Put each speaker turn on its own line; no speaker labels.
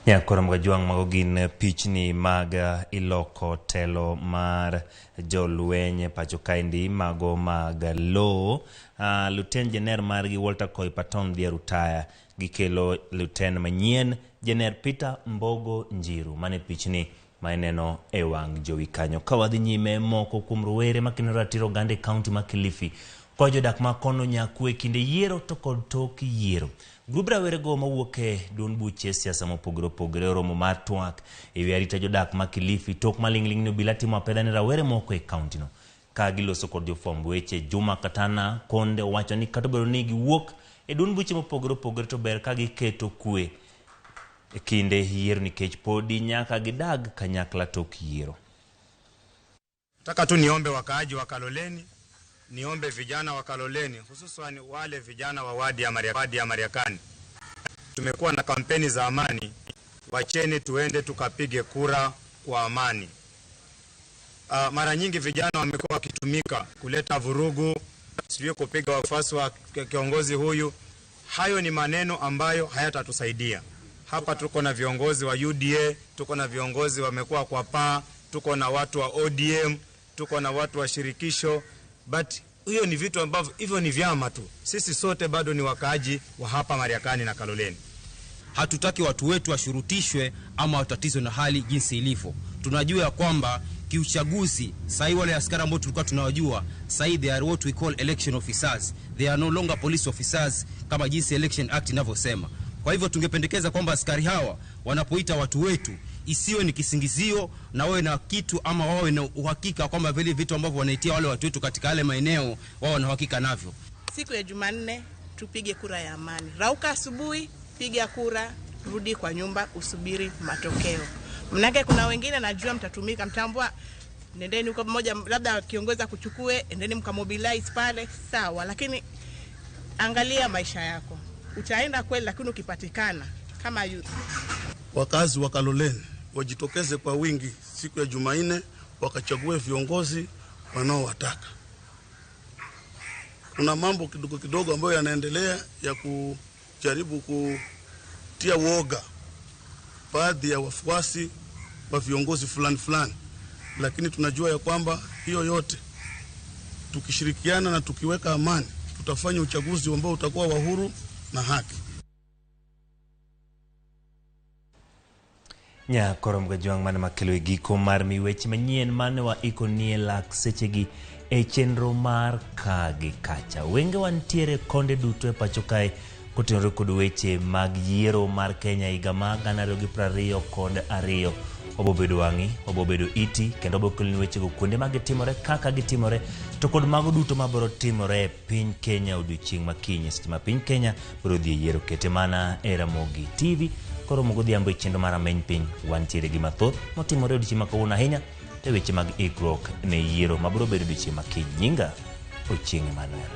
Nyakoro Mgajwang' mago gin pichni mag iloko telo mar jolweny pacho kaendi mago mag lowo. Lieutenant Jener margi Walter Koipaton dhi rutaya gikelo lieutenant manyien Jener Peter Mbogo Njiru. Mane pichni ma ineno e wang' jowi kanyo. Ka wadhi nyime moko kuom rowere makeno ratiro oganda e kaunti ma Kilifi kwa jodak ma kono nyakwe e kinde yiero to kod tok yiero. Grub rawerego mawuok e duond buche siasa mopogore opogore oromo mar twak ewi arita jodak ma Kilifi tok maling'ling' ni obila timo apedha ne rawere moko e kaunti no. Ka giloso kod jofwamb weche, Juma Katana Konde owacho ni kata obedo ni giwuok e duond buche mopogore opogore to ber ka giketo kwe e kinde yiero nikech podi nyaka gidag kanyakla tok yiero.
Nataka tu niombe wakaaji wa Kaloleni, niombe vijana wa Kaloleni, hususan wale vijana wa wadi ya wadi ya Mariakani. Tumekuwa na kampeni za amani, wacheni tuende tukapige kura kwa amani. Mara nyingi vijana wamekuwa wakitumika kuleta vurugu, sijui kupiga wafuasi wa kiongozi huyu. Hayo ni maneno ambayo hayatatusaidia. Hapa tuko na viongozi wa UDA, tuko na viongozi wamekuwa kwa paa, tuko na watu wa ODM, tuko na watu wa shirikisho, but hiyo ni vitu ambavyo hivyo ni vyama tu. Sisi sote bado ni wakaaji wa hapa Mariakani na Kaloleni.
Hatutaki watu wetu washurutishwe ama watatizwe na hali jinsi ilivyo. Tunajua kwamba kiuchaguzi sahii wale askari ambao tulikuwa tunawajua sahii, they are what we call election officers, they are no longer police officers kama jinsi Election Act inavyosema. Kwa hivyo tungependekeza kwamba askari hawa wanapoita watu wetu isiwe ni kisingizio na wawe na kitu ama wawe na uhakika kwamba vile vitu ambavyo wanaitia wale watu wetu katika yale maeneo wao wana uhakika navyo.
Siku ya Jumanne tupige kura ya amani. Rauka asubuhi, piga kura, rudi kwa nyumba usubiri matokeo. Mnake kuna wengine najua mtatumika, mtambua nendeni huko mmoja, labda kiongozi akuchukue, endeni mkamobilize pale, sawa, lakini angalia maisha yako. Utaenda kweli, lakini ukipatikana kama youth.
Wakazi wa Kaloleni wajitokeze kwa wingi siku ya Jumanne wakachague viongozi wanaowataka. Kuna mambo kidogo kidogo ambayo yanaendelea ya kujaribu kutia woga baadhi ya wafuasi wa viongozi fulani fulani, lakini tunajua ya kwamba hiyo yote tukishirikiana na tukiweka amani tutafanya uchaguzi ambao utakuwa wa huru na haki.
Nyakoro Mgajwang' mane makelo e giko mar mi weche manyien mane wa ikonie lak sechegi e chenro mar ka gi kacha. Wenge wantiere konde duto e pacho kae kotenore kod weche mag yiero mar Kenya higa mar 2022. Wabo bedo wang'i, wabo bedo iti, kendo wabo keloni wechego kuonde ma gitimore, kaka gitimore, to kod mago duto mabiro timore e piny Kenya odiochieng' ma kiny, seche ma piny Kenya biro dhi e yiero. Kete mana e Ramogi TV koromo godhiambo e chenro mar Ameny Piny. Wantiere gi mathoth motimore odiochieng' ma kawuono ahinya e weche mag ikruok ne yiero mabiro bedo odiochieng' ma kiny. Nyinga Ochieng' Emmanuel.